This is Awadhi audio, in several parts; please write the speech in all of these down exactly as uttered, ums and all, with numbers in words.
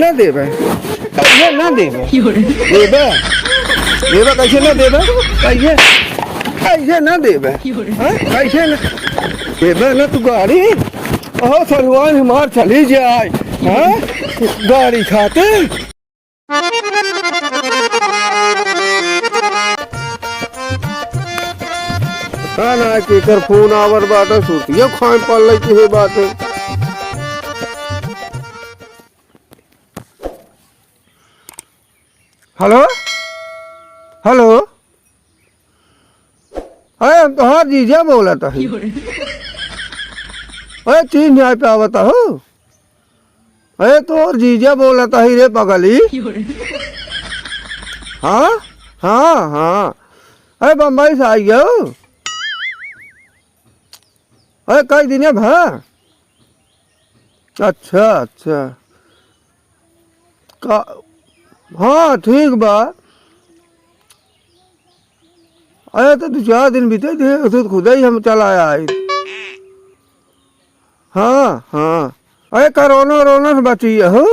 ना देबे, कइसे ना देबे? देबे, देबे, कइसे ना देबे? कइसे, कइसे ना देबे? हाँ, कइसे ना देबे ना तू गाड़ी? ओहो, सरुआन हमार चली जाए, हाँ, गाड़ी खातिर। पता ना केकर फोन आवर बाटे, सुतियो खाए पड़ लगी हुई बाटे। हेलो, हेलो, अरे हम तोहार जीजा बोलत हई। अरे चीज नहीं पावत हो। अरे तोर जीजा बोलत हई रे पगली। हाँ, हाँ, हाँ। अरे बम्बई से आई हो। अरे कई दिन भा। अच्छा, अच्छा। का, हाँ, ठीक बा। अरे तो दो चार दिन बीते थे, तो खुद ही हम चला आए। हाँ, हाँ। अरे कोरोना, कोरोना से बची है हो।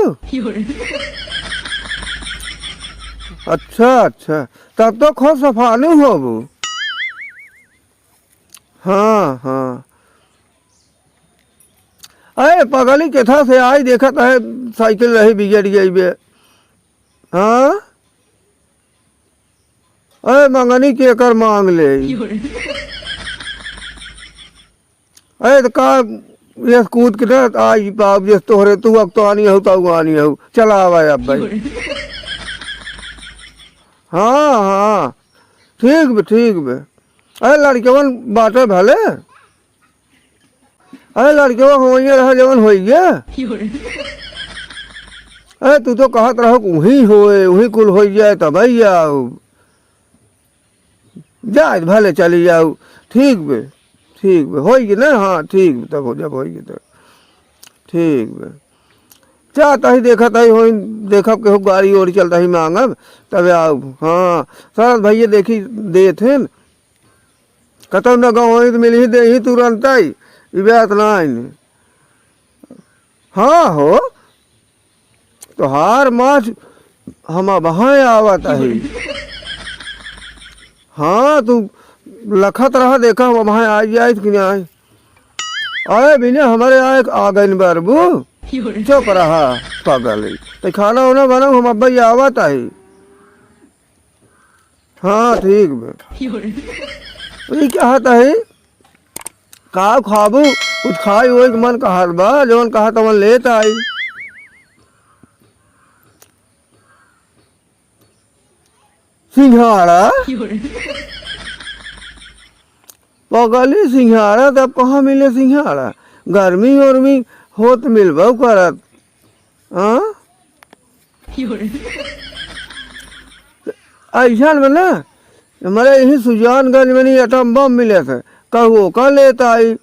अच्छा, अच्छा। तब तो खुद सफालू होबू। हाँ, हाँ। अरे पगली केथा से आई देखत है, साइकिल रही बिगड़ गई बे। हाँ? अरे मंगनी केकर मांग ले। अरे तो का, यस कूद के ना आई बाप, यस तोहरे, तू अब तो आनी हो, तू आनी हो, चला आवा अब भाई। हाँ, हाँ, ठीक बे, ठीक बे। अरे लड़कवन बाटे भले। अरे लड़कवा होइए रहा जवन होइए। अरे तू तो कहत रहो कि वहीं होए, वहीं कुल होई जाए तब आई जाओ। जाए भले चली जाओ। ठीक बे, ठीक बे, होई गए ना? हाँ, ठीक बे, तब हो, जब होई गए तब। ठीक बे। जा तही देखत ही होई, देखब केहू गाड़ी ओड़ी चलत ही मांगब, तब आउब। हाँ, शरद भैया देखी देत हैं, कतौ न गवई त मिलही देही तुरंतई, ई बात नाहीं। हाँ हो, तोहार माछ हम अबहैं आवत ही। हाँ, तू लखत रहा, देखा हम अबहैं आई जाइत कि नाहीं। अरे बिना हमरे आए आ गइन बरबू, चुप रहा पगली। तो खाना उना बनाओ, हम अब्बा आवत ही। हाँ, ठीक बा। ई कहत ही, का खाबू? कुछ खाई ओई के मन कहत बा, जवन कहत तवन लेत आई। सिंघाड़ा? पगली, सिंघाड़ा तब कहाँ मिले सिंघाड़ा? गर्मी ओर्मी होत मिलबो करत। हाँ? अइसन में ना, हमरे यही सुजानगंज में नहीं एटम बम मिले थे, कहू ओका लेत आई।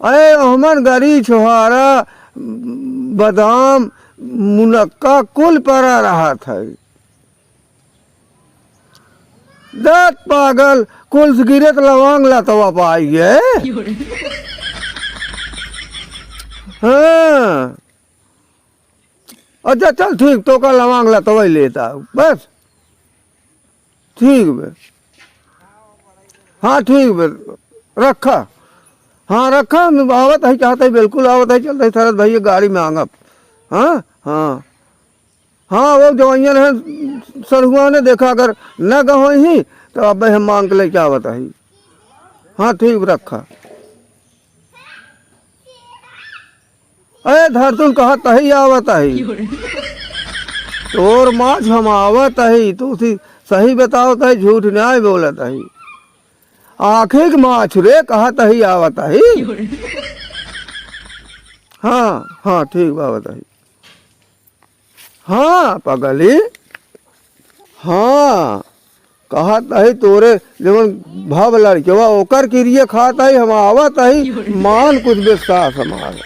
अरे ओहमन गरी, छोहारा, बादाम, मुनक्का कुल परा रहत है। दत पागल, कुल से गिरे त लवांग लतवा पाई है। हाँ। अच्छा चल ठीक, तोका लवांग लतवा ही लेत आउ, बस। ठीक बे। हाँ ठीक बे, रखा। हाँ रखा, हम आवत ही, चाहत ही, बिल्कुल आवत ही, चलत ही शरद भैया गाड़ी मांगब। हाँ, हाँ। हाँ, वो जवाइयन हैं, सड़हुआ ने देखा, अगर न गए होई ही, तो अब हम मांग के लेके आवत ही। हाँ, ठीक, रखा। अरे धरतुन कहत ही आवत ही। तोर माँ झमावत ही, तू सी सही बतावत ही, झूठ न्याय बोलत ही। आँखी के माछ रे कहत ही आवत ही। हाँ, हाँ, ठीक बा, आवत ही। हाँ, पगली। हाँ, कहत ही तोरे जवन भव लड़केवा ओकर किरिया खात ही, हम आवत ही, मान कुछ विश्वास हमार।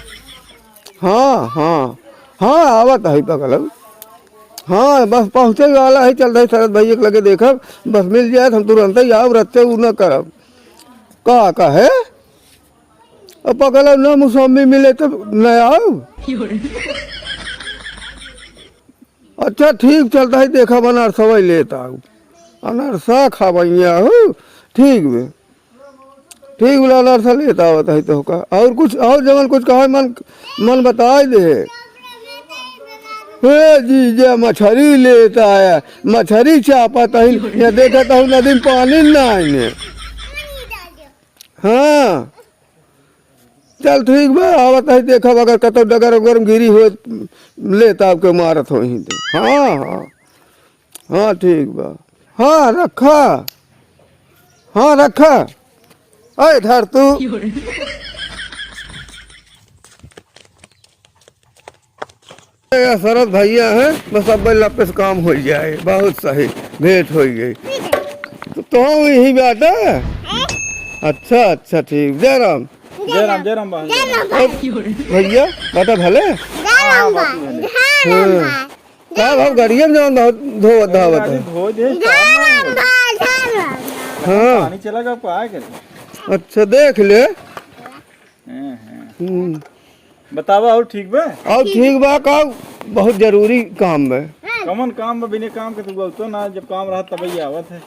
हाँ, हाँ, हाँ, आवत ही पगलऊ। हाँ, बस पहुँचे वाला ही, चलत ही शरद भैया के लगे देखब, बस मिल जाए, हम तुरंत ही आउब, रत्ते उ न करब। का कहे? अब पकड़ो ना, मौसम्मी मिले तो न आओ। अच्छा, ठीक, चलता ही, देखा, अनारसवा लेत आऊ। अनारसा खावैया हो, ठीक बे। ठीक बोला, अनारसा लेत आवत है तो का। और कुछ, और जवन कुछ कहे मन, मन बताए दे। हे जीजा, मछरी लेत आया, मछरी चापत है, ये देखत हूँ नदी में पानी ना आइने। हाँ, चल ठीक बा, आवत है, देखब अगर कतौ डगर उगर में गिरी हो, लेत आव के मारत होही तो। हाँ, हाँ, हाँ, ठीक बा। हाँ, रखा। हाँ, रखा। ऐ धर तू। ये शरद भैया हैं, बस अब लपे से काम हो जाए। बहुत सही, भेंट हो गई। तो, तो यही बात है। अच्छा, अच्छा, ठीक। जय राम। जय राम, जय राम बा। जय राम बा। और भैया, बाटा भले? जय राम बा। हाँ, बाबू भले। जय राम बा। हाँ। का भाव गाड़िया में जवन बहुत धो-, धावत है? गाड़ी धो दे, जय राम बा, जय राम बा। हाँ। पानी चला गया, पाए के। अच्छा, देख ले। हाँ, हाँ। हम्म। बतावा, और ठीक बा? और ठीक बा का? बहुत जरूरी काम बा। कमन काम बा? बिना काम के तू बोलतो ना, जब काम रहा तब ही आवत है।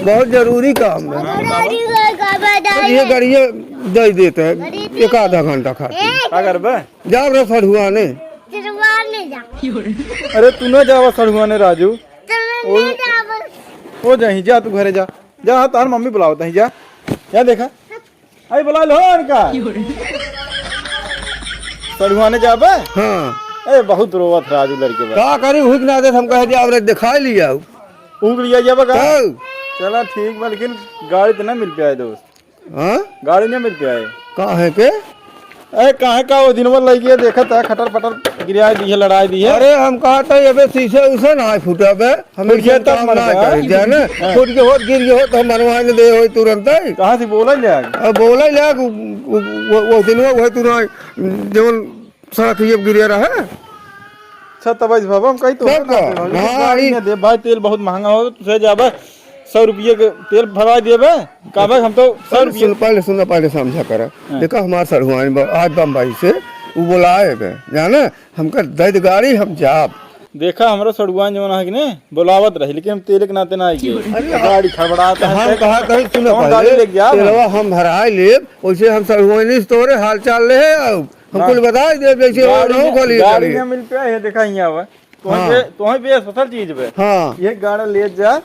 बहुत जरूरी काम बा। हाँ, बतावा। ये गाड़िया दे देते हैं एक आधा घंटा खातिर। का करबे? जाब रे सढ़ुआने। सढ़ुआने जा। अरे तू ना जावा सढ़ुआने राजू। तू ना ओ, जावा। ओ जाही, जा तू घरे जा। जा, हाँ, तार मम्मी बुलावत है, जा। जा देखा। आई बुला लो इनका। सढ़ुआने जाबे? हाँ। ए, बहुत रोवत है राजू लड़के बा। का करी, हुक ना दे, हम कहे जाओ रे, दिखा लिया। हुक लिया जाबे का? हाँ। चला ठीक बा, लेकिन गाड़ी तो ना मिल पाए दोस्त। हाँ? गाड़ी ना मिल पाए। का है के? अरे काहे का वो दिन भर लगी है, देखत है, खटर पटर गिराए दी है, लड़ाए दी है। अरे हम कहत है, अबे शीशे उसे ना फूटा बे। हमें फुट गया तब काम मर ना गया। करे, जाने? हाँ। फुट के होत, गिर के होत, हम बनवाए न दे होई तुरंत ही। कहाँ से बोला ले आगे? अब बोला ले आगे, वो, वो, वो दिन वो, वो तुरंत, जवन सड़क ये गिरे रहे। अच्छा, तब ऐसे बाबा, हम कहीं तो तब ना का? दे भाई, हाँ, गाड़ी ई ना दे भाई, तेल बहुत महंगा हो, तुझे जाबे सौ रुपये के तेल भरवा देबे, का भाई, हम तो सौ पहले रुपये सुन, पहले सुन, पहले समझा करा। हाँ। देखा, हमार सढ़ुआइन बा-, आज बम्बई से, वो बोलाए बे, जाने? हमका दे दे गाड़ी, हम जाब। देखा, हमरा सड़ुआन जवन है कि ने, बोलावत रही, लेकिन हम तेल के नाते ना आई गए। अरे, गाड़ी खड़बड़ात है, हम कहा कहीं, सुनो कौन पहले, गाड़ी लेके जाब हम? तेलवा हम भराए लेब, वैसे हम सड़ुआनी से तोरे हाल चाल ले है, अब हम हाँ। कुल बताई देब, जैसे गाड़ी वो ना, खाली गाड़ी गाड़ी। ना मिल पे है, देखा यहाँ बा। तोहे हाँ। बे-, तोहे बे असल चीज बे। हाँ। ये गाड़ी ले जा,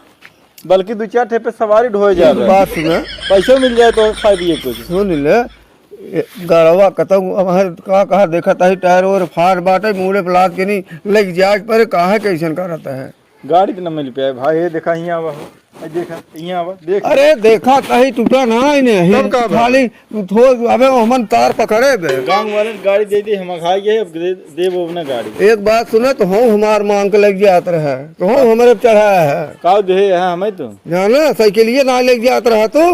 बल्कि दो चार ठे पे सवारी ढोए जा एक बे। बात सुना। पैसे मिल जाए तो खाए दिए कुछ। सुन ले, ए, गड़वा कतऊ अब हर का कहा देखत ही, टायर ओर फार बाटे, मूड़े पे लाद के नहीं लेके जाए के परे, काहे कैसन करत है? गाड़ी तो न मिल पाए भाई, ये देखा हियाँ आवा हो, ये देखा, हियाँ आवा, देख। अरे देखा कहीं टूटा ना ही नहीं, तब का बा? खाली थो-, अबे हमन तार पकड़े बे। गाँव वाले ने गाड़ी दे दी, हम खाई गए, अब दे, देबो ना गाड़ी। एक बात सुना, तो हम हमार मांग के लेके जात रहे, तो हम हमारे चढ़ाया है। का दे है हमें तो? जाना, साइकिलिए ना लेके जात रहा तू।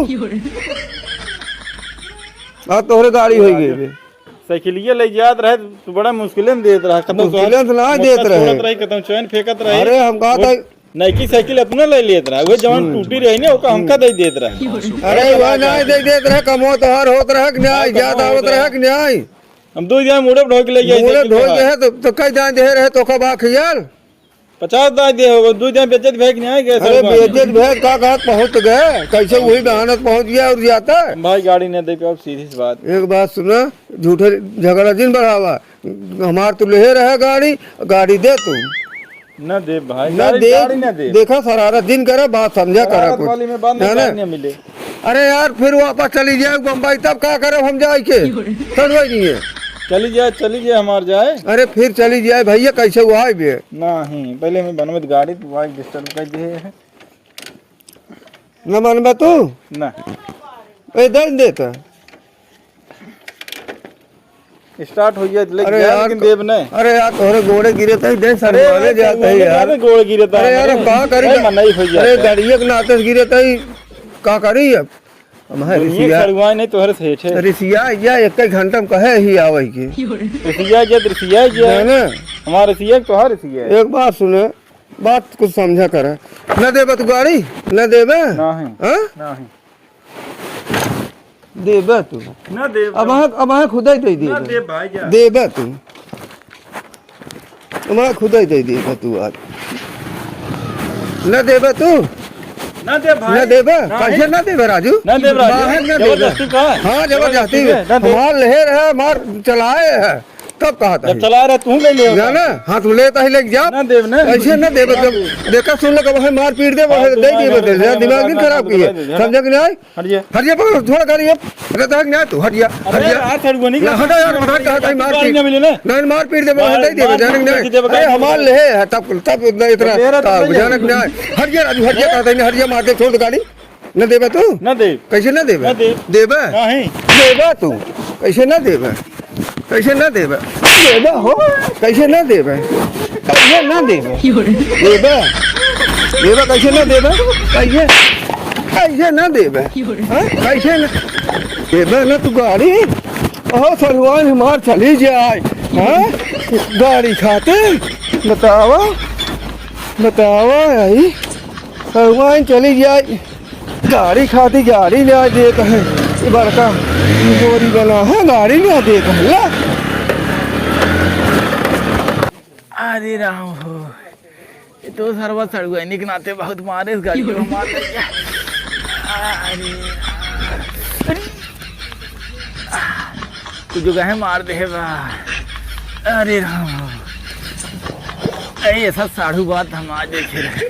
आज तोहरे गाड़ी होई गई बे। साइकिलिया ले जात रहे, तू बड़ा मुश्किलन देत रहा। कतौ मुश्किलन से ना मोटका देत रहे। छोड़त रही, कतौ चैन फेंकत रही। अरे, हम कहा वो था नइकी साइकिल अपना ले लेत रहा। वो जवन हम्म। टूटी रही ना, ओका हमका दे देत रहा। अरे, वह ना दे देत रहे, कमो तोहार होत रहा कि न्याय, हाँ, जात कमो आवत होत रहा रहा। कि न्याय। हम दो जाए मूड़े ढोक ले जाए, मूड़े साइकिल ढोक के। है, तो, तो कई जाए दे रहे, तो का बा खियाल? पचास दाई दे हो, दू जन बेचत भैग नहीं आए गए अरे सब। बेचत भैग का कहत पहुंच गए, कैसे वही बहानत पहुंच गया और जाता है। भाई गाड़ी नहीं दे पे, अब सीधी सी बात। एक बात सुना, झूठे झगड़ा जिन बढ़ावा, हमार तू ले रहे गाड़ी, गाड़ी दे तू। न दे भाई, न गाड़ी, दे, गाड़ी न दे। देखा शरारत जिन करे, बात समझा करा शरारत कुछ। वाली में बात नहीं, है ना? गाड़ी नहीं मिले। अरे यार, फिर वापस चली जाए बम्बई, तब का करब हम जाए के? समझ नहीं है। चली जाए, चली जाए, हमार जाए। अरे फिर चली जाए भैया, कैसे हुआ है बे? नहीं, पहले मैं बनवे गाड़ी, तू आज डिस्टर्ब कर दे है। न मनबे तू? ना। ए, दे न देता। स्टार्ट हो गया, लेकिन अरे यार, यार, लेकिन देब नहीं। अरे यार, तोहरे गोड़े गिरे तई, दे अरे सरवाले यार, जाता है सरवाले यार। जाता, गोड़ गिरे था अरे यार, हमारे। अब का करी? अरे, मनाई हो जाता अरे, है। गाड़िए के नाते से गिरे तई, का करी अब? हम है दुनिया रिसिया। सरवाए नहीं, तोहरे से हेठे। रिसिया, या एक एक घंटा में कहे ही आवे के। रिसिया जे, रिसिया जे। है ना? हमारे रिसिया, तोहरे रिसिया। एक बात सुने, बात कुछ समझा करे। न देबे तू गाड़ी? न देबे? नहीं। हाँ? नहीं। देबे तू। ना देब। अब हाँ, अब हाँ खुदै दे देबे। ना देब भाई, जा। देबे तू। अब हाँ खुदै दे देबे तू आज। ना देबे तू। ना देब भाई। ना देबे? नहीं। कैसे ना देबे राजू? ना देब राजू। काहे ना देबे? जबरदस्ती का? हाँ, जबरदस्ती जबरदस्ती। है। ना देब। हमार लेहे रहे, हमार चलाए है। कब कहा था जब ये? चला रहे तू ले ले ना, होता। ना, हाँ, तू लेता ही लेके जा। ना देब ना। ऐसे ना देबे, जब देखा सुन लो, कब है मार पीट दे, हाँ, वह तू दे ना दिए, देबे, बदल जा, ना दिमाग देबे, नहीं खराब ना किए। देबे, ना समझे कि नहीं? हट जा। हट जा, पकड़, थोड़ा गाड़ी है। अरे, देख ना तू, हट जा, हट अरे जा। यार, सर, वो नहीं ना, हटा यार, हटा, हटा, हटा, मार गाड़ी पीट। ना मिले ना। नहीं, मार पीट दे, मार, दे दिए, मार जाने पीट नहीं। दे, अरे, हमार ले है, तब, तब इतना, ले रहा तो तब, ले जाने रहा। नहीं। हट जा, राजू, हट जा, ए? कहता है, हट जा, मार दे, छोड़ दे गाड़ी। न देबे तू? न देब। कैसे न देबे? न देब। देबे? नहीं। देबे तू? कैसे न देबे? कैसे न देबे? देबे हो? कैसे न देबे? कैसे न देबे? देबे? देबे कैसे न देबे? कैसे? कैसे न देबे? हाँ? कैसे न देबे न तू गाड़ी? ओहो, सरुआन हमार चली जाए। हाँ? गाड़ी खातिर? बतावा। बतावा आई। सरुआन चली जाए। गाड़ी खातिर गाड़ी ल्या देत है, ये बड़का गोरी बना है, गाड़ी ल्या देत है, ला। अरे राम हो, ये तो सरवा सड़ुआइनी के नाते बहुत मारे इस गाड़ी को, मार ले गया। अरे राम। तू जो कहे मार दे बा। अरे राम हो, अरे ऐसा साढ़ू बात हम आज देखे रहे।